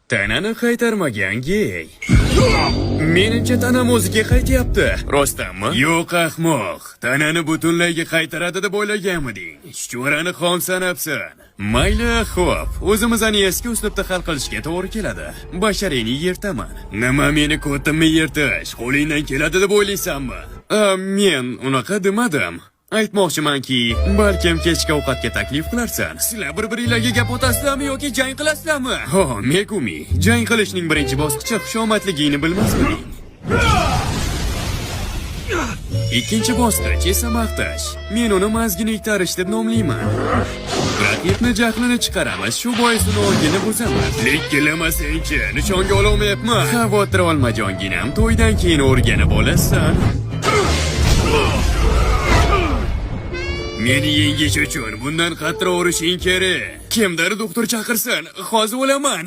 Tanani qaytarmagan gey. Menimcha tanam o'ziga qaytyapti. Rostdanmi? Yo'q, ahmoq. Tanani butunlayga qaytaradi deb o'ylaganmiding? Chuchvarani xom sanabsan. Mayli, xo'p. O'zimizni eski uslubda hal qilishga to'g'ri keladi. Basharingni yirtaman. Nima meni ko'timni yirtish qo'lingdan keladi deb o'ylaysanmi? Men unaqa demadim. Aytmoqchimanki, balkim kechki ovqatga taklif qilarsan. Sizlar bir-biringlarga gap otasizlarmi yoki jang qilasizlarmi? Ho, Megumi, jang qilishning birinchi bosqichi xushomadligingni bilmasmiding? Ikkinchi bosqich esa maqtash. Men uni mazgini iktarish deb nomlayman. Raqibni jahlini chiqaramiz, shu bois uni ongini buzamiz. Likillama-senchi, nishonga ololmayapman. Xavotir olma jonginam, to'ydan keyin o'rganib olasan. Meni yengish uchun bundan qattiq urishing kerak. Kimdir doktor chaqirsin, hozir o'laman.